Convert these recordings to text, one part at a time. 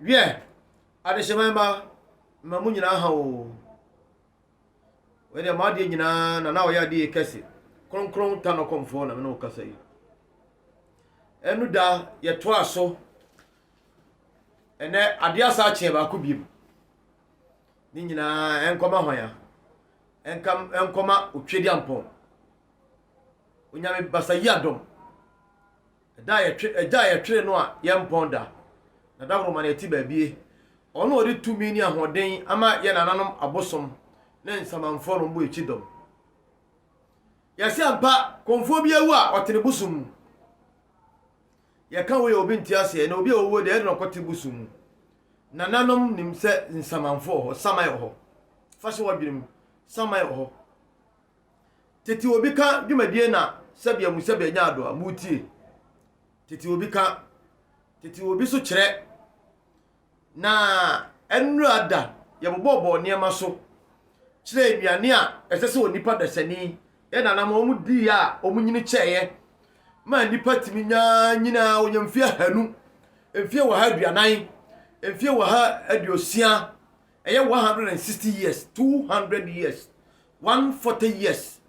Wiɛ, adehyeman mma, mema mo nyinaa ha oo. Wei deɛ mo adeɛ nyinaa na na ɔyɛ adeɛ yi kɛse. Kronkron ta nɔkɔmfoɔ na me ne wo kasa yi. Ɛno da yɛtoa so. Ɛnɛ adeɛ asa akyeɛ baako biem. Ne nyinaa ɛnkɔma hwan a? Ɛnka ɛnkɔma Otwedeampɔn. Onyame basa yi adom. Ɛda a yɛtwe, ɛgya a yɛtwere no a yɛmpɔn da, na dawuroma na ɛte baabie. Ɔno a ɔde tumi ne ahoɔden ama yɛn nananom abosom ne nsamanfoɔ no bɔ akyi dɔm. Yɛse ampa, kɔmfoɔ bi awu a ɔte ne bosom mu. Yɛka wei a obi nte aseɛ, na obi a ɔwuo deɛ ɛde na ɔkɔte bosom mu. Nananom nim sɛ nsamanfoɔ wɔ hɔ, saman wɔ hɔ. Fa hyɛ w'adwene mu, saman wɔ hɔ. Tete obi ka dwumadie na sɛbea mu sɛbea nya ado a motie. Tete obi ka, tete obi so kyerɛ. Na ɛnnora da yɛbobɔbɔɔ nneɛma so kyerɛ nnuane a ɛsɛ sɛ onipa dasani yɛ nanam wɔn dii a wɔn nyini kyɛeɛ ma nnipa tumi nya nyinaa wɔnya mfeɛ ahanu, mfeɛ wɔ ha aduanan, mfeɛ wɔ ha aduosia, ɛyɛ 160 years, 200 years. 140 years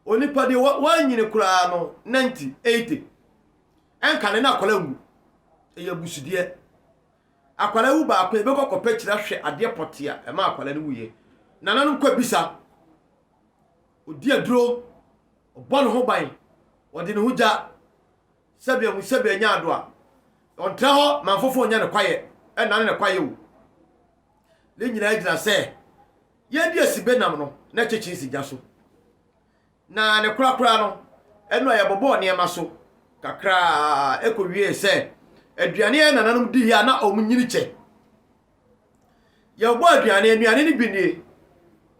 onipa deɛ wanyini koraa no 90 80 ɛnka ne na akwadaa nwu ɛyɛ abusudeɛ akwadaa wu baako ebɛkɔ akɔpɛ kyerɛ ahwɛ adeɛ pɔte a ɛma akwadaa no wuyɛ nananom kɔ bisa odi aduro ɔbɔ ne ho ban ɔde ne ho gya sɛbi amu sɛbi anya ado a ɔntra hɔ ma nfofoɔ nya ne kwayɛ ɛnane ne kwayɛ o ne nyinaa gyina sɛ Yɛdi asibe nam no na kyekye si gya so. Na ne korakora no, ɛno a yɛbobɔɔ nneɛma so kakraa ɛkɔwiee sɛ aduane a nananom diiɛ a na wɔn nyini kyɛ. Yɛbobɔ aduane, aduane no bi nie.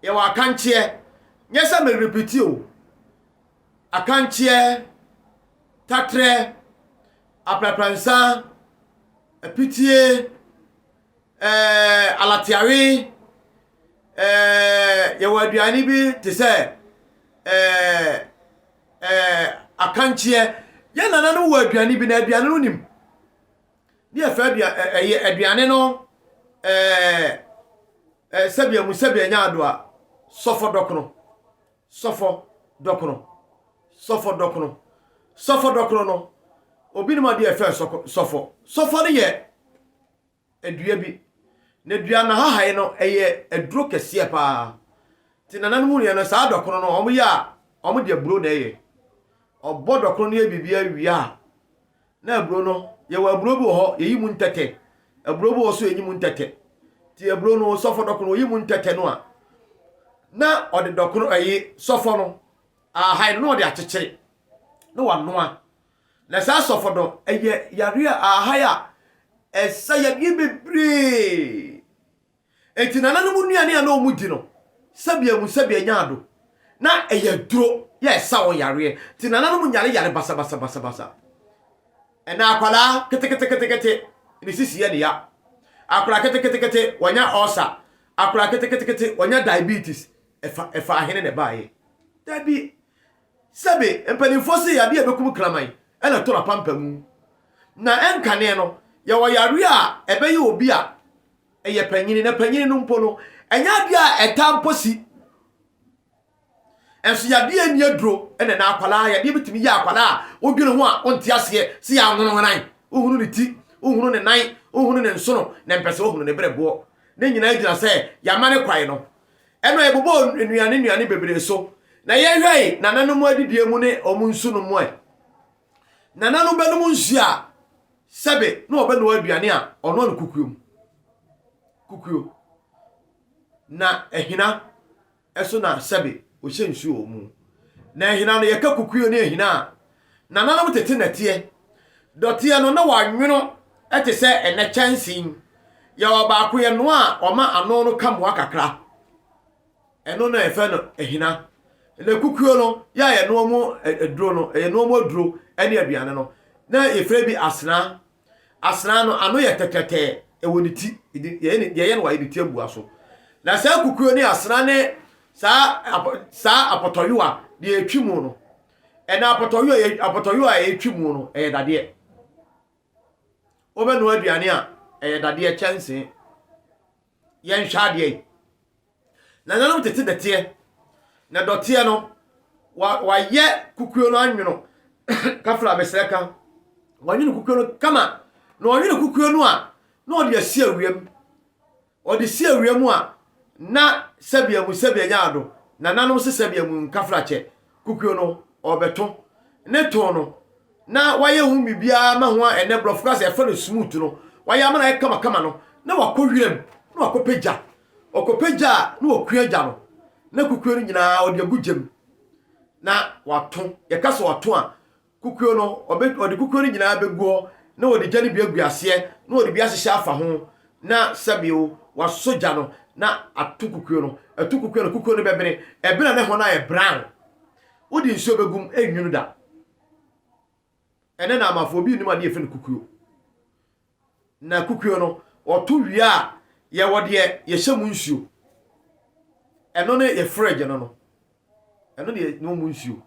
Yɛwɔ akankyeɛ, nyɛ sɛ merepiti o. Akankyeɛ, tatrɛ, aprapransa, apitie, ɛɛ alateawe, ɛɛ yɛwɔ aduane bi te sɛ ɛɛ ɛɛ akankyeɛ. Yɛn nananom wɔ aduane bi na aduane no nim. Ne yɛfrɛ adua ɛyɛ aduane no ɛɛ ɛɛ sɛbea mu sɛbea nya adoa sɔfɔ dɔkono sɔfɔ dɔkono sɔfɔ dɔkono sɔfɔ dɔkono no obi nim adeɛ yɛfrɛ sɔfɔ sɔfɔ no yɛ dua bi. Na dua no ahahae no, ɛyɛ aduro kɛseɛ paa. Nti nananom hunuiɛ no, saa dɔkono no, wɔyɛ a, wɔde aburo na ɛyɛ. Ɔbɔ dɔkono no yɛ biribi awie a, na aburo no, yɛwɔ aburo bi wɔ hɔ, yɛyi mu ntɛtɛ. Aburo bi wɔ so yɛyi mu ntɛtɛ. Nti aburo no, sɔfɔ dɔkono, wɔyi mu ntɛtɛ no a, na ɔde dɔkono, ɛyi, sɔfɔ no, ahahae no, na ɔde akyekyere, na wanoa. Na saa sɔfo no, ɛyɛ yareɛ a ahae a ɛsa yadeɛ bebree. Enti nananom nnuane a na wɔn di no, sɛbea mu sɛbea nya ado, na ɛyɛ aduro yɛ ɛsa wɔn yareɛ. Nti nananom nyare yare basabasabasabasa. Ɛna akwadaa keteketekete ne sisi yɛ ne ya. Akwadaa ketekete wɔnya ɔsa. Akwadaa ketekete wɔnya diabetes. Ɛfa ɛfa ahene na ɛbaeɛ. Dabi. Sɛbe, mpanimfoɔ se yadeɛ a ɛbɛkum kraman na ɛtɔ n'apampamu. Na ɛnkane no, yɛwɔ yareɛ a ɛbɛyɛ obi a ɛyɛ panyini, na panyini no mpo no, ɛnyɛ adeɛ a ɛtaa mpo si. Ɛnso yadeɛ a ɛnni aduro na ɛna akwadaa, yadeɛ bi tumi yɛ akwadaa a wodwene ho a wonte aseɛ sɛ yɛ anwonohonan. Wohunu ne ti, wohunu ne nan, wohunu ne nsono, na mpɛ sɛ wohunu ne berɛboɔ. Ne nyinaa gyina sɛ yɛama ne kwae no. Ɛno yɛbobɔɔ nnuane nnuane bebree so. Na yɛhwɛe nananom adidie mu ne wɔn nsu nom ɛ. Nananom bɛnom nsuo a, sɛbe na wɔbɛnoa aduane a ɔnoa no kukuo mu. Kukuo. Na ahina ɛso na sɛbe ɔhyɛ nsuo wɔ mu. Na ahina no yɛka kukuo ne ahina a, nananom tete nɛteɛ. Dɔteɛ no na wɔanwono te sɛ ɛnɛ kyɛnsee. Yɛwɔ baako yɛnoa a ɔma ano no ka mmoa kakra. Ɛno na yɛfrɛ no ahina. Na kukuo no yɛ a yɛnoa mu aduro no, yɛnoa mu aduro ne aduane no, na yɛfrɛ bi asena. Asena no ano yɛ tɛtɛtɛɛ, ɛwɔ ne ti, yɛyɛ no wayɛ ne ti abua so. Na saa kukuo ne asena ne saa saa apɔtɔyowa deɛ yɛtwi mu no, ɛna apɔtɔyowa apɔtɔyowa a yɛtwi mu no ɛyɛ dadeɛ. Wobɛnoa aduane a, Ɛyɛ dadeɛ kyɛnsee. Yɛnhwɛ adeɛ yi. Nananom tete dɛteɛ. Na dɔteɛ no, wa wayɛ kukuo no anwono. Kafra mesrɛ ka. Wanwono kukuo no kama. Na ɔnwono kukuo no a, na ɔde asi awiam. Ɔde si awia mu a, na sɛbea mu sɛbea nya ado, nananom se sɛbea mu nkafrakyɛ kukuo no, ɔrebɛto. Ne to no, na wayɛ ho biribiara ma ho a ɛnnɛ borɔfo ka sɛ yɛfrɛ no smooth no, wayɛ ama no ayɛ kamakama no, na wakɔ wiram na wakɔpɛ gya. Ɔkɔpɛ gya a, na wakua gya no, na kukuo no nyinaa ɔde agu gya mu na wato. Yɛka sɛ wato a, Kukuo no, ɔbɛ, ɔde kukuo no nyinaa bɛgu hɔ, na ɔde gya no bi agu aseɛ, na ɔde bi ahyehyɛ afa ho, na sɛbio wasɔ gya no, na ato kukuo no. Ɛto kukuo no, kukuo no bɛbene. Ɛbene a na ɛhɔ no ayɛ brown. Wode nsuo bɛgu mu, ɛnnwunu da. Ɛnɛ na amafoɔ obi nnim adeɛ yɛfrɛ no kukuo. Na kukuo no, wɔto wie a, yɛwɔ deɛ yɛhyɛ mu nsuo. Ɛno ne yɛ fridge no no. Ɛno ne yɛnoa mu nsuo.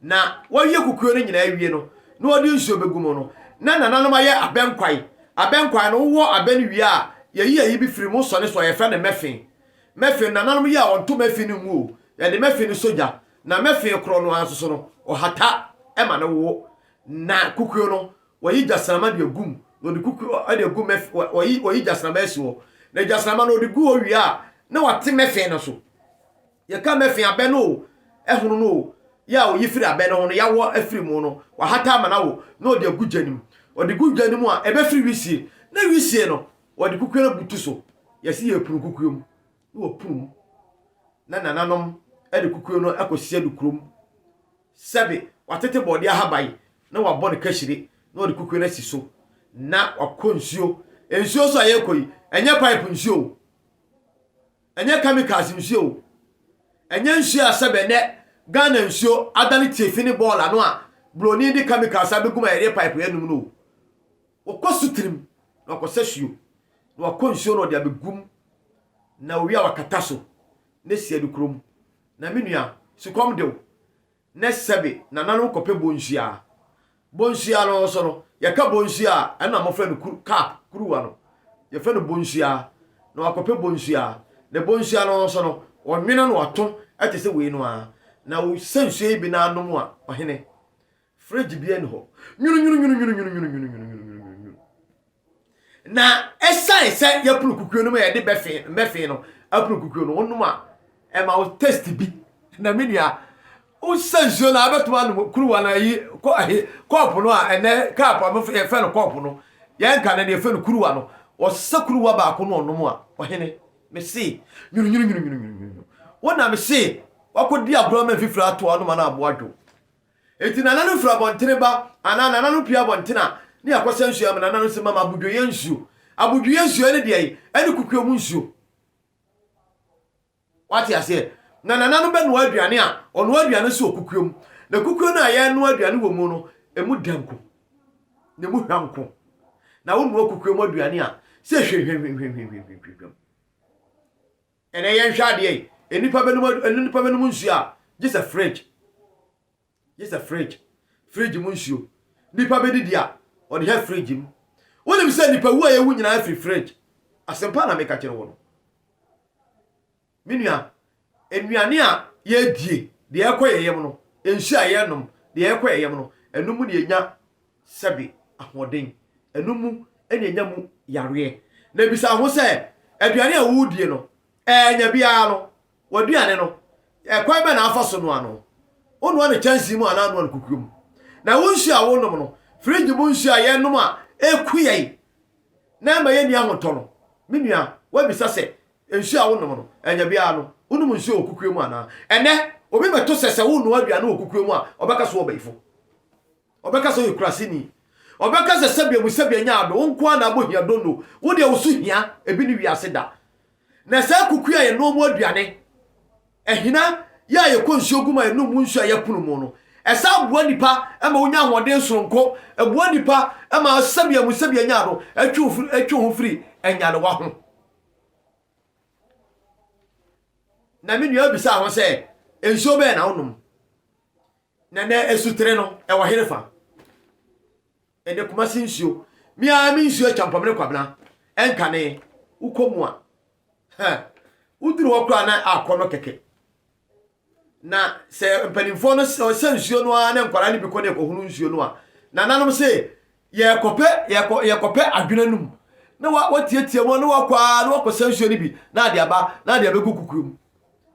Na wɔyɛ kukuo no nyinaa wie no, na wɔde nsuo bɛgu mu no, na nananom ayɛ abɛnkwae. Abɛnkwae no, wowɔ abɛ no wie a, yɛyi ayi bi firi mu sɔne so a yɛfrɛ no mɛfe. Mɛfe no, nananom yɛ a wɔnto mɛfe no ngu o. Yɛde mɛfe no sɔ gya. Na mɛfe korɔ no ara nso so no, wɔhata ma no wo. Na kukuo no, Wɔyi gyasramma de agu mu, na wɔde kuku de agu mɛf wɔyi wɔyi gyasramma asi hɔ. Na gyasramma no wɔde gu hɔ wie a, na wɔate mɛfe no so. Yɛka mɛfe abɛ no o, ɛhono no o, yɛ a wɔyi firi abɛ no ho no, yɛawɔ afiri mu no, wɔahata ama no awo, na wɔde agu gya no mu. Wɔde gu gya no mu a, ɛbɛfiri wisie. Na wisie no, wɔde kukuo no abutu so. Yɛse yɛpunu kukuo mu, na wɔpunu mu. Na nananom de kukuo no akɔsi adukurom. Sɛbe watete bɔɔdeɛ ahaban na wabɔ no kahyire na ɔde kukuo no asi so na wakɔ nsuo. Nsuo nso a yɛrekɔ yi, ɛnyɛ pipe nsuo o. Ɛnyɛ chemicals nsuo o. Ɛnyɛ nsuo a sɛbe ɛnɛ Ghana nsuo adane tiefi ne bɔɔl ano a buroni de chemicals abɛgu mu a yɛde pipe yɛnom no o. Wɔkɔ sutirim na wakɔsa suo na wakɔ nsuo na ɔde abɛgu mu na owie a wakata so na si adukurom. Na me nua, sukɔm de wo, nɛ sɛbe nananom kɔpɛ bonsua. Bonsua no nso no, yɛka bonsua a, ɛno na mofrɛ no kuru, cup, kuruwa no. Yɛfrɛ no bonsua. Na wakɔpɛ bonsua. Na bonsua no nso no, wɔnwene na wɔato te sɛ wei no ara. Na wosɛ nsuo yi bi na anom a, ɔhene, fridge biara nni hɔ. Nwunu-nwunu-nwunu-nwunu-nwunu-nwunu-nwunu-nwunu-nwunu. Na ɛsiane sɛ yɛpono kukuo no mu a yɛde bɛfe mbɛfe no apono kukuo no wonom a ɛma wo taste bi na me nua wosɛ nsuo no a wobɛtumi anom kuruwa no ayi kɔ ahi kɔɔpo no a ɛnɛ cup a yɛfrɛ no kɔɔpo no yɛnka no yɛfrɛ no kuruwa no wɔsɛ kuruwa baako no ɔnom a ɔhene mese nwununwununwununwunu wo na mese wakɔdi agorɔ ma mfifiri ato anom ana aboa dwo Enti nananom firi abɔntene ba anaa nananom pue abɔntene a, ne yɛakɔsa nsuo ama nananom sɛ mama abodwoeɛ nsuo. Abodwoeɛ nsuo ne deɛ ɛne kukuo mu nsuo. Wate aseɛ? Na nananom bɛnoa aduane a, ɔnoa aduane nso wɔ kukuo mu. Na kukuo no a yɛnoa aduane wɔ mu no, emu dɛ nko, na emu hwa nko. Na wonoa kukuo mu aduane a, sɛ hwehwehwehwehwehwehwehwem. Ɛnɛ yɛnhwɛ adeɛ yi, nnipa bɛnom nnipa bɛnom nsuo a, gye sɛ fridge. Gye sɛ fridge. Fridge mu nsuo. Nnipa bɛdidi a, wɔde hɛ fridge mu. Wonim sɛ nnipa wu a yɛwu nyinaa firi fridge. Asɛmpa na meka kyerɛ wo no. Me nua, nnuane a yɛdie, deɛ ɛkɔ yɛn yam no, nsuo a yɛnom, deɛ ɛkɔ yɛn yam no, ɛno mu na yɛnya sɛbe ahoɔden. Ɛno mu na ɛnya mu yareɛ. Na bisa ho sɛ, aduane a woredie no, ɛɛnya biara no, w'aduane no, ɛkwan bɛn na afa so noa no? Wonoa no kyɛnsee mu anaa noa no kukuo mu? Na wo nsuo a wonom no, fridge mu nsuo a yɛnom a ɛku yɛn na ɛma yɛnni ahotɔ no, me nua, woabisa sɛ, nsuo a wonom no, ɛnya biara no, wonom nsuo wɔ kukuo mu anaa? Ɛnnɛ, obi bɛto sɛ sɛ wonoa aduane wɔ kukuo mu a, ɔbɛka so ɔbayifo. Ɔbɛka sɛ woyɛ kuraseni. Ɔbɛka sɛ sɛbea mu sɛbea nya ado, wo nko ara na abɔ hia donno. Wo deɛ wo so hia, ebi ne wiase da. Na saa kuku a yɛnoa mu aduane, ahina yɛ a yɛkɔ nsuo gu mu a yɛnom mu nsuo a yɛpono mu no, ɛsan boa nipa ma wonya ahoɔden soronko, ɛboa nipa ma sɛbea mu sɛbea nya ado, ɛtwe wo ho firi nyarewa ho. Na me nua bisa ho sɛ, nsuo bɛn na wonom? Na nɛ asutene no ɛwɔ henefa? Ɛnɛ Kumasi nsuo. Me ara me nsuo Acheampong ne Kwabena. Ɛnkane, wokɔ mu a, hɛ, woduru hɔ koraa na akɔ no kɛkɛ. Na sɛ mpanimfoɔ no sɛ nsuo no ara ne nkwadaa no bi kɔ ne ɛkɔhunu nsuo no a, nananom se yɛkɔpɛ yɛkɔ yɛkɔpɛ adwene no mu na watiatia mu na wakɔ ara na wakɔsɛ nsuo no bi na ade aba na ade abɛgu kukuo mu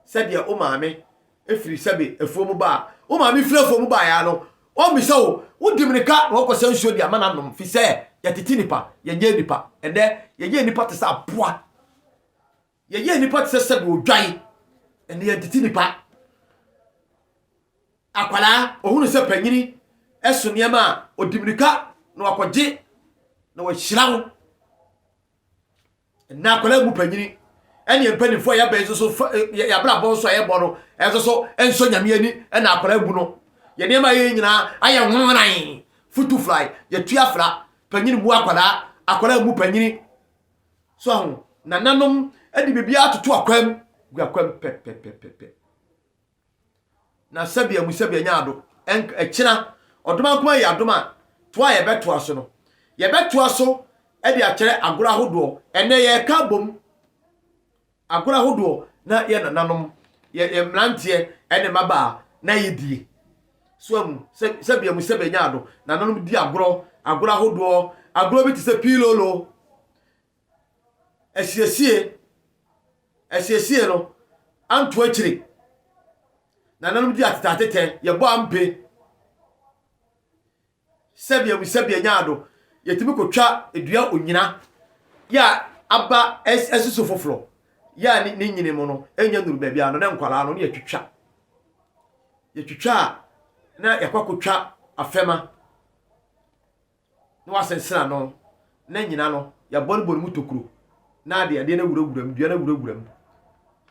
sɛdeɛ wo maame firi sɛbe afuo mu ba a, wo maame firi afuo mu baeɛ ara no, ɔmmisa wo, wodi mmirika na wakɔsa nsuo de ama no anom, firi sɛ yɛtete nnipa, yɛnyɛ nnipa. Ɛnnɛ, yɛyɛ nnipa te sɛ aboa. Yɛyɛ nnipa te sɛ sɛbe odwan. Ɛnnɛ, yɛntete nnipa. Akwadaa, ɔhunu sɛ panyini so nneɛma a, ɔdi mmirika na wakɔgye na wahyira wo. Ɛnnɛ akwadaa mu panyini ɛne mpanimfoɔ a yɛabɛn nso so fa yɛabrabɔ nso a yɛbɔ no ɛnso so ɛnsɔ nyame ani ɛna akwadaa bu no yɛ nneɛma yɛ nyinaa ayɛ nwonan futu fly yɛtu afra panyini mu akwadaa akwadaa mu panyini so aho nananom ɛde biribiara atoto akwam gu akwam pɛpɛpɛpɛ Na sɛbea mu sɛbea nya ado. Ɛnk ɛkyena, ɔdomankoma yɛ adom a, toa a yɛbɛtoa so no, yɛbɛtoa so de akyerɛ agorɔ ahodoɔ. Ɛnnɛ yɛreka abom agorɔ ahodoɔ na yɛ nananom, yɛ yɛ mmeranteɛ ne mmabaa na yɛdie. So amu, sɛ sɛbea mu sɛbea nya ado. Nananom di agorɔ, agorɔ ahodoɔ, agorɔ bi te sɛ piilolo, Asiesie, asiesie no anto akyire. Nananom di atetɛatetɛ, yɛbɔ ampe. Sɛbea mu sɛbea nyaado, yɛtumi kɔtwa dua onyina yɛ a aba asi so foforɔ yɛ a ne nyini mu no ɛnya nuru baabi a no ne nkwadaa no ne yɛtwitwa. Yɛtwitwa a na yɛakɔ akɔtwa afɛma. na wɔasensene ano, na nnyina no, yɛabɔnebɔne mu tokuro, na ade adeɛ no awurawura mu, dua no awurawura mu,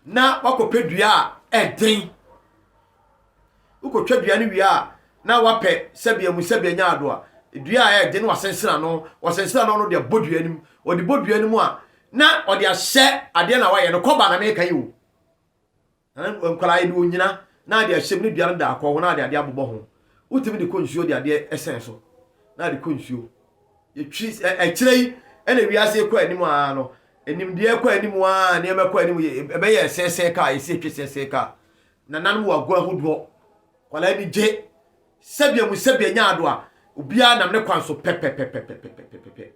na wakɔpɛ dua a ɛden. Wokɔtwa dua no wie a, na wapɛ sɛbea mu sɛbea nya ado a, dua a ɛden na wasensene ano, wɔsensene ano no de abɔ dua no mu, wɔde bɔ dua no mu a, na ɔde ahyɛ adeɛ na wayɛ no, kɔba na meka yi o. Na nkwadaa yi de onyina na ade ahyɛ mu ne dua no da akɔ ho na ade adeɛ abobɔ ho. Wotumi de kɔ nsuo de adeɛ ɛsɛn so na ade kɔ nsuo. Yɛtwi ɛkyerɛ yi ɛna wiase kɔ anim ara no nimdeɛ kɔ anim ara nneɛma kɔ anim ɛbɛyɛ sɛsɛ kaa yɛsi atwi sɛsɛ kaa. Nananom wɔ agorɔ ahodoɔ. Nkwadaa ani gye sɛbea mu sɛbea nya ado a obiara nam ne kwan so pɛpɛpɛpɛpɛpɛpɛ.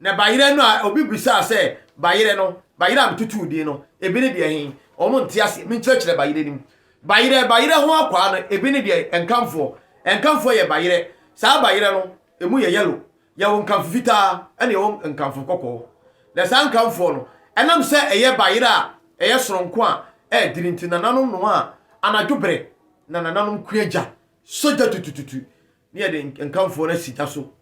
Na bayerɛ no a obi bisaa sɛ, Bayerɛ no, bayerɛ a metotoo din no, ebi ne deɛ he? Wɔn nte aseɛ. Menkyerɛkyerɛ bayerɛ no mu. Bayerɛ, bayerɛ ho akwaa no, ebi ne deɛ? Nkamfoɔ. Nkamfoɔ yɛ bayerɛ. Saa bayerɛ no, emu yɛ yellow. Yɛwɔ nkamfo fitaa, ɛna yɛwɔ nkamfo kɔkɔɔ. Na saa nkamfoɔ no, ɛnam sɛ ɛyɛ bayerɛ a ɛyɛ sononko a ɛɛdene nti, nananom noaa anadwo berɛ, na nananom kua gya, sɔ gya tutututu, ne yɛde nkamfoɔ no asi gya so.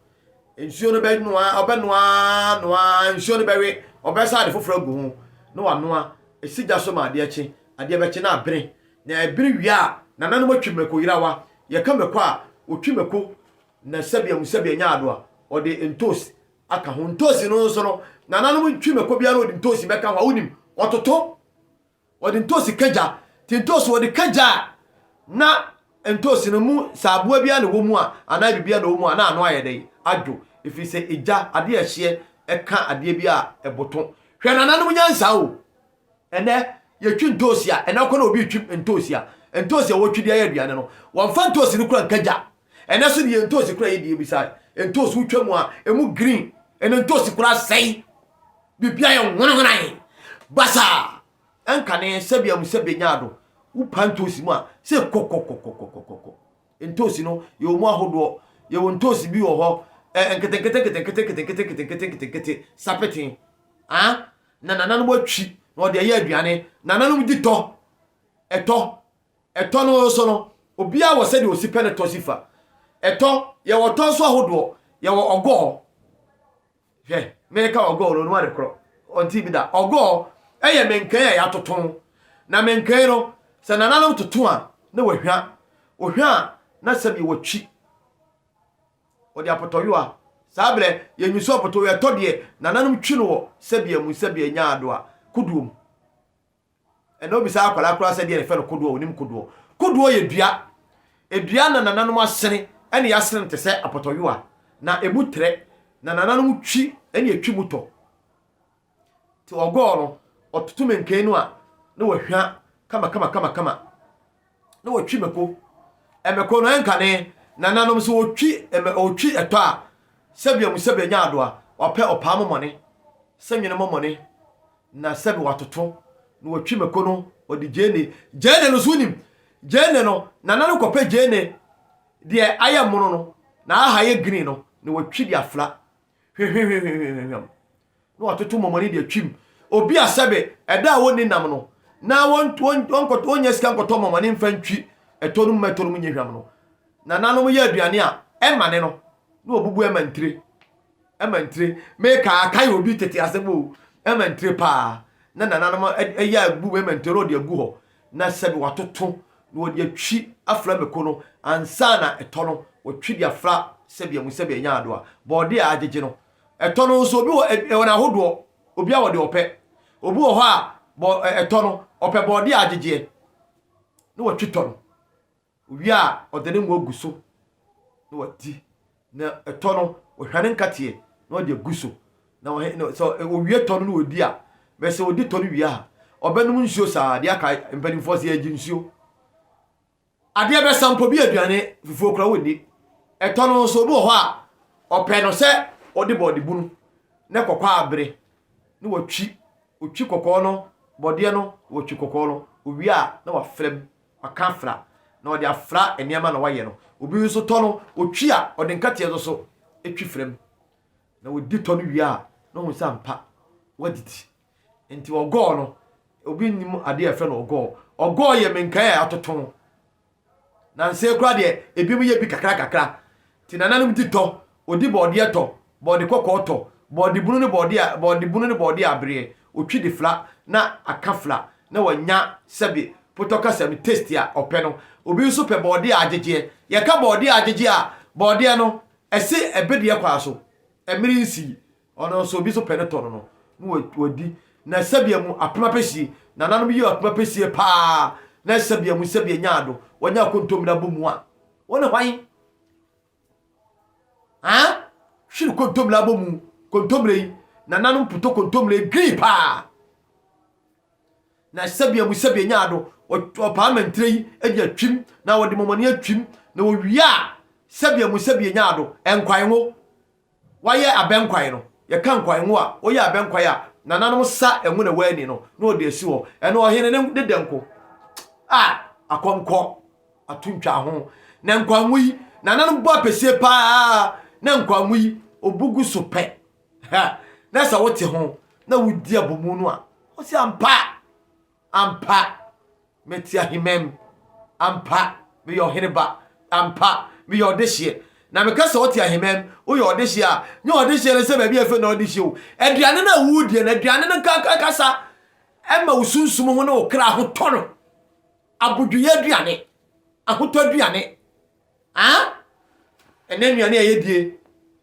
Nsuo no bɛnoa, ɔbɛnoa noa, nsuo no bɛwe, ɔbɛsa ade foforɔ agu ho na wanoa. Ɛsi gya so ma adeɛ kye, adeɛ bɛkye na abene. Na ɛbene wie a, nananom atwi mako yerawa. Yɛka mako a, wɔtwi mako na sɛbea mu sɛbea nya ado a, ɔde ntoosi aka ho. Ntoosi no nso no, nananom twi mako biara na ɔde ntoosi bɛka ho a, wonim, ɔtoto. Wɔde ntoosi ka gya. Nti ntoosi wɔde ka gya a, na ntoosi no mu sɛ aboa biara na ɛwɔ mu a anaa biribiara na ɛwɔ mu a na ano ayɛ dɛn adwo. Ɛfiri sɛ egya, adeɛ a ɛhyeɛ ɛka adeɛ bi a ɛboto. Hwɛ nananom nyansa o. Ɛnɛ yɛtwi ntoosi a, ɛnɛ wokɔ na obi retwi ntoosi a, ntoosi a wɔtwi de ayɛ aduane no, wɔmfa ntoosi no kura nka gya. Ɛnɛ so deɛ ntoosi kura yɛ deɛ bisa ntoosi wotwa mu a, ɛmu green. Ɛnɛ ntoosi kura sɛe. Biribiara yɛ nwonowonan, basaa. Ɛnkane sɛbea mu sɛbea nyaa do. Wopa ntoosi mu a, sɛ kɔkɔkɔkɔkɔkɔ. Ntoosi no, yɛwɔ mu ahodoɔ. Yɛwɔ ntoosi bi wɔ hɔ, ɛ nketenkete nketenkete nketenkete nketenkete nketenkete, sapeten. Ah, na nananom atwi na wɔde ayɛ aduane. Nananom di tɔ, ɛtɔ, ɛtɔ no nso no, obiara wɔ sɛdeɛ ɔsi pɛ ne tɔ si fa. Ɛtɔ, yɛwɔ tɔ nso ahodoɔ. Yɛwɔ ɔgɔɔ. Hwɛ, mereka ɔgɔɔ no, onim ade korɔ. Ɔntee bi da. Ɔgɔɔ yɛ menkan a yɛatoto. Na menkan no, sɛ nananom toto a, na wɔahwa. Wɔhwa a, na sɛdeɛ wɔtwi. Wɔde apɔtɔyowa. Saa berɛ, yɛnyi so apɔtɔyowa. Ɛtɔ deɛ, nananom twi no wɔ sɛbea mu, sɛbea nyaadoa, kodoɔ mu. Ɛnna obisa akwadaa koraa sɛ deɛ yɛfrɛ no kodoɔ a, ɔnim kodoɔ. Kodoɔ yɛ dua. Dua na nananom asene, ɛna yɛasene no te sɛ apɔtɔyowa. Na ɛmu trɛ, na nananom twi, ɛna ɛtwi mu tɔ. Nti ɔgɔɔ no, ɔtoto menken no a, na wahwa kama kama kama kama. Na watwi mako. Mako no ɛnkane, nananom sɛ wɔtwi ɛmɛ ɔtwi ɛtɔ a, sɛbea mu sɛbea nya adoa, wapɛ ɔpaa mɔmɔne, sɛ nwene mɔmɔne, na sɛbe watoto, na watwi mako no, ɔde gyeene. Gyeene no so wonim, gyeene no, nananom kɔpɛ gyeene deɛ ayɛ mono no, na aha yɛ green no, na watwi de afra. Hwehwehwehwehwehwam. Na watoto mɔmɔne de atwim. Obi a sɛbe ɛda a wɔnni nam no, na wɔnyɛ sika nkɔtɔ mɔmɔne mfa ntwi ɛtɔ no mu ma ɛtɔ no mu nyɛ hwam no, nananom yɛ aduane a ɛma ne no, na wɔbubu ɛma ntire. Ɛma ntire. Meka akae obi tete asɛm o. Ɛma ntire paa. Na nananom ɛyɛ abu ɛma ntire na wɔde agu hɔ. Na sɛbe watoto na wɔde atwi afra mako no ansa na ɛtɔ no wɔtwi de afra sɛbe amu sɛbe ɛnya adoa. Bɔɔde a agyegye no. Ɛtɔ no nso obi wɔ ɛwɔ n'ahodoɔ. Obi a wɔde ɔpɛ. Obi wɔ hɔ a bɔ ɛtɔ no ɔpɛ bɔɔde a agyegyeɛ na wɔtwi tɔ no. Owie a, ɔde ne ngo agu so na wadi. Na ɛtɔ no, ɔhwane nkateɛ na ɔde agu so. Na ɔhe na sɛ owie tɔ no na ɔdi a, bɛ sɛ ɔdi tɔ no wie a, ɔbɛnom nsuo saa. Deɛ aka mpanimfoɔ sɛ yɛgye nsuo. Adeɛ bɛsa mpo bi aduane fufuo koraa wɔnni. Ɛtɔ no nso obi wɔ hɔ a, ɔpɛ no sɛ ɔde bɔɔde bunu na kɔkɔɔ abere na watwi. Ɔtwi kɔkɔɔ no, bɔdeɛ no, watwi kɔkɔɔ no. Owie a, na wafra mu. Waka afra, na ɔde afra nneɛma na wayɛ no. Obi nso tɔ no, otwi a, ɔde nkateɛ nso so twi fra mu. Na ɔdi tɔ no wie a, na ɔhu sɛ ampa, wadidi. Nti ɔgɔɔ no, obi nnim adeɛ a yɛfrɛ no ɔgɔɔ. Ɔgɔɔ yɛ menkae a yɛatoto. Nansa yi koraa deɛ, ebinom yɛ bi kakra kakra. Nti nananom di tɔ, ɔdi bɔɔdeɛ tɔ, bɔɔde kɔkɔɔ tɔ, bɔɔde bunu ne bɔɔde a bɔɔde bunu ne bɔɔde abereɛ, ɔtwi de fla na aka fla na wanya sɛbe potɔ kasa mu taste a ɔpɛ no. Obi nso pɛ bɔɔdeɛ a agyegyeɛ. Yɛka bɔɔdeɛ a agyegyeɛ a, bɔɔdeɛ no ɛse ɛbedeɛ kwaa so, ɛmere nsii. Ɔno nso obi nso pɛ ne tɔ no no na wadi. Na sɛbea mu apem apɛsie, nananom yi apem apɛsie paa na sɛbea mu sɛbea nyaado, wɔnya akontommire abɔ mu a, wɔne hwan? Ha? Hwere kontommire abɔ mu. Kontommire yi, nananom potɔ kontommire green paa. Na sɛbea mu sɛbea nyaa do, wɔpaa mantire yi de atwim, na wɔde mɔmɔne atwim, na wɔwie a, sɛbea mu sɛbea nyaa do, nkwan ngo. Wɔayɛ abɛnkwan no, yɛka nkwan ngo a, woyɛ abɛnkwan a, nananom sa ngo na wɔani no, na wɔde asi hɔ. Ɛno ɔhene ne ne dɛnko a akɔnkɔ ato ntwa ho. Na nkwango yi, nananom bɔ apɛsie paa, na nkwango yi, obu gu so pɛ. Ha, na sɛ wote ho na wodi abomu no a, ɔsi ampa, ampa. Mete ahemman mu. Ampa, meyɛ ɔhene ba. Ampa, meyɛ ɔdehyeɛ. Na meka sɛ wote ahemman mu, woyɛ ɔdehyeɛ a, nyɛ ɔdehyeɛ no sɛ baabi a ɛfɛ na ɔdehyeɛ o. Aduane no a woredie no, aduane no ankasa ɛma wo sunsum ho ne wo kra ho tɔ no. Abodwoyɛ aduane, ahotɔ aduane. Ah? Ɛnɛ nnuane a yɛdie,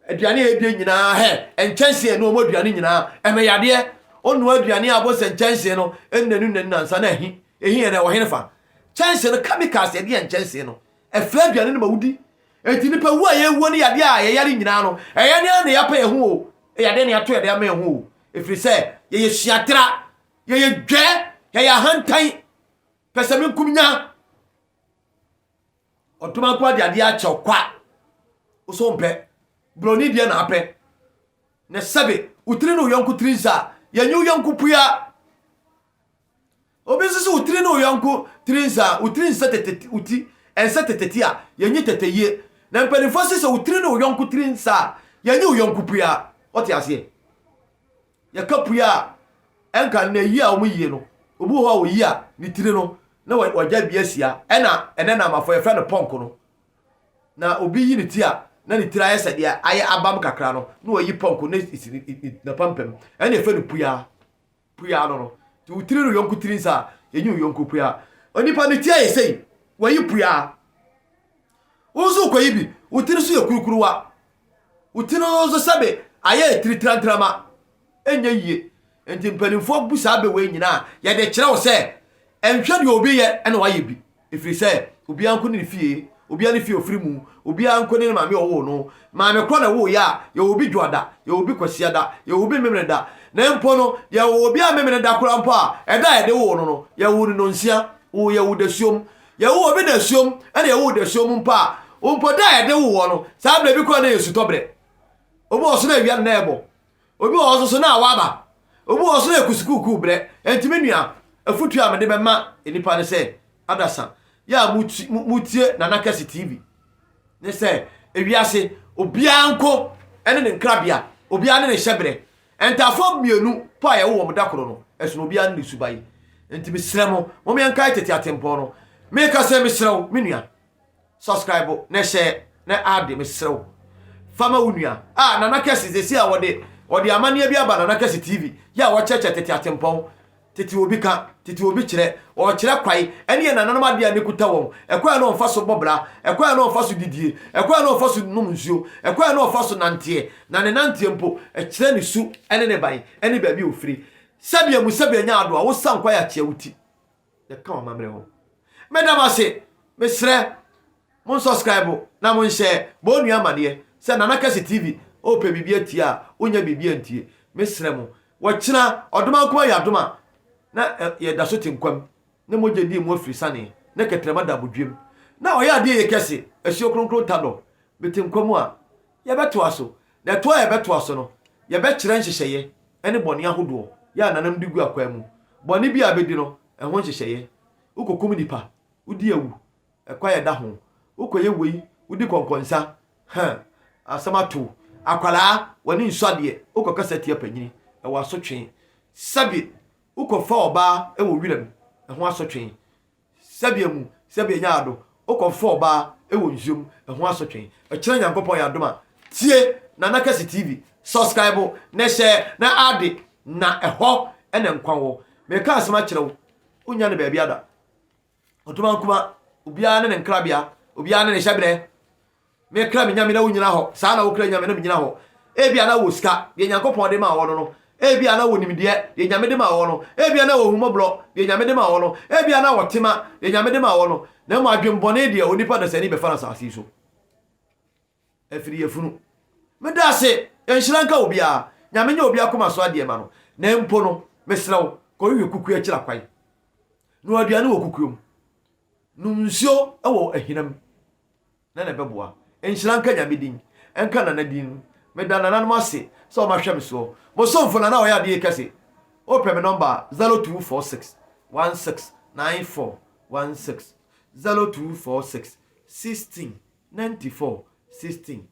aduane a yɛdie nyinaa hɛ, nkyɛnse a ɛne wɔn aduane nyinaa, ɛmɛ yadeɛ. Ɔnoa aduane a abɔ sɛ nkyɛnse no, nnanu nnanu nansa na ahi. Ehi yɛ dɛ wɔ henefa? Kyɛnse no, chemicals yɛde yɛ nkyɛnse no, ɛfra aduane no ma wodi. Enti nipa wu a yɛwuo ne yadeɛ a yɛyare nyinaa no, ɛyɛ ne ara na yɛapɛ yɛn ho o, ɛyɛ adeɛ na yɛato yɛde ama yɛn ho o. Ɛfiri sɛ, yɛyɛ suatra, yɛyɛ dwɛ, yɛyɛ ahantan, pɛsɛmenkomenya. Ɔdoma nko ade adeɛ akyɛw kwa. Wosɛ mpɛ. Broni deɛ na apɛ. Na sɛbe, wo tiri ne wo yɔnko tiri nsa a, yɛnye wo yɔnko pua. Obi nso sɛ wo tiri ne wo yɔnko tiri nsa a, wo tiri nsa tete wo ti ɛnsɛ teteti a, yɛnye teteyie. Na mpanimfoɔ se sɛ wo tiri ne wo yɔnko tiri nsa a, yɛnye wo yɔnko pua. Wɔte aseɛ? Yɛka pue a, ɛnka nnɛ yi a wɔyie no, obi wɔ hɔ a ɔyi a, ne tiri no, na wagya bi asia. Ɛna ɛnɛ namafo yɛfrɛ no pɔnk no. Na obi yi ne ti a, na ne tiri ayɛ sɛ deɛ ayɛ abam kakra no, na wayi pɔnk no si n'apampam. Ɛna yɛfrɛ no pua. Pua no no. Nti wo tiri no yɔnko tiri nsa a, yɛnyi wo yɔnko pua. Onipa ne ti ayɛ sei, wayi pua. Wo nso wokɔyi bi, wo tiri so yɛ kurukuruwa. Wo ti no nso sɛbe ayɛ tiritratrama, ɛnyɛ yie. Nti mpanimfoɔ bu saa bɛ wei nyinaa, yɛde kyerɛ wo sɛ, nhwɛ deɛ obi yɛ na wayɛ bi. Ɛfiri sɛ, obiara nko ne ne fie, obiara ne fie ofiri mu, obiara nko ne ne maame ɔwoo no. Maame korɔ na ɛwoo yɛ a, yɛwɔ obi dwoada, yɛwɔ obi kwasiada, yɛwɔ obi memeneda. Na mpo no, yɛwoo obi a Memene da koraa mpo a, ɛda a yɛde woo no no, yɛwoo no nnɔnsia, woo yɛwoo dasuom. Yɛwoo obi dasuom, ɛna yɛwoo dasuom mpo a, mpo da a yɛde woo wɔ no, saa berɛ bi koraa na ɛyɛ sutɔberɛ. Obi wɔ so na awia no na ɛbɔ. Obi wɔ hɔ nso so na awɔ aba. Obi wɔ hɔ so na ɛkusukuukuu berɛ. Enti me nua, afotuo a mede bɛma nnipa ne sɛ, adasa, yɛ a motie Nana Kɛse TV, ne sɛ ewiase obiara nko ne ne nkrabea, obiara ne ne hyɛberɛ. Ntaafoɔ mmienu po a yɛwo wɔn da koro no, ɛsono obiara ne ne suban. Enti mesrɛ mo, mom yɛnkae tete atempɔn no. Meka sɛ mesrɛ wo, me nua, subscribe na hyɛ na ade, mesrɛ wo. Fa ma wo nua. Ah, Nana Kɛse, sɛsi a wɔde wɔde amanneɛ bi aba Nana Kɛse TV, yɛ a wɔkyerɛkyerɛ tete atempɔn. Tete obi ka, tete obi kyerɛ, ɔrekyerɛ kwae ne yɛn nananom adeɛ a na ɛkuta wɔn, ɛkwan a na wɔfa so bɔ bra, ɛkwan a na wɔfa so didie, ɛkwan a na wɔfa so nom nsuo, ɛkwan a na wɔfa so nanteɛ, na ne nanteɛ mpo, ɛkyerɛ ne su ne ne ban ne baabi a ɔfiri. Sɛbea mu sɛbea nya ado a, wosan kwae akyea wo ti. Yɛka w'amammerɛ ho. Meda mo ase. Mesrɛ mo nsubscribe na mo nhyɛ bɔ onua amaneɛ sɛ Nana Kɛse TV ɔpɛ biribi atie a wonya biribi antie. Mesrɛ mo. Wɔkyena ɔdomankoma yɛ adom a na yɛda so te nkwa mu na mogya di mu afiri sane na kɛtrɛma da abodwuam na ɔyɛ adeɛ yɛ kɛse asuo kronkron ta dɔ mete nkwa mu a yɛbɛtoa so na ɛtoa a yɛbɛtoa so no yɛbɛkyerɛ nhyehyɛeɛ ne bɔne ahodoɔ yɛ a nananom de gu akwan mu. Bɔne bi a bɛdi no, ɛho nhyehyɛeɛ. Wokɔkum nnipa, wodi awu, ɛkwan a ɛda ho. Wokɔyɛ wei, wodi kɔnkɔnsa, huh, asɛm ato wo. Akwadaa, w'ani nsɔ adeɛ, wokɔkasa tia panyini, ɛwɔ asotwe. Sɛbe wokɔfa ɔbaa wɔ wiram, ɛho asotwe. Sɛbea mu, sɛbea nya ado, wokɔ fa ɔbaa wɔ nsuo mu, ɛho asotwe. Ɛkyerɛ Nyankopɔn yɛ adom a, tie Nana Kɛse TV, subscribe na hyɛ na ade, na ɛhɔ na nkwa wɔ. Meka asɛm akyerɛ wo, wonnya no baabi ada. Ɔdomankoma, obiara ne ne nkrabea, obiara ne ne hyɛberɛ. Mekra me Nyame na wonnyina hɔ, saa na wokra Nyame na mennyina hɔ. Ebia na wɔ sika, deɛ Nyankopɔn de maa wɔ no no. Ebia na wɔ nimdeɛ, deɛ Nyame de maa wɔ no. Ebia na wɔ ahummɔborɔ, deɛ Nyame de maa wɔ no. Ebia na wɔ tema, deɛ Nyame de maa wɔ no. Na mmom adwenbɔne deɛ onipa dasani bɛfa no asase yi so. Afiri yafunu. Meda ase, nhyira nka obiara. Nyame nyɛ obi akoma so adeɛ ma no. Na mpo no, mesrɛ wo, kɔhwehwɛ kukuo akyiri akwan. Noa aduane wɔ kukuo mu. Nom nsuo wɔ ahina mu. Na na ɛbɛboa. Nhyira nka Nyame din, nka Nana din. Meda nananom ase sɛ wɔn ahwɛ me soɔ. Mo somfo Nana a ɔyɛ adeɛ yi kɛse. Wopɛ me nɔmba a, 0246 16 94 16, 0246 16 94 16.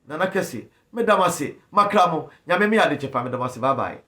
Nana kɛse, meda mo ase, makra mo, Nyame me adekyɛ pa, meda mo ase, bye bye.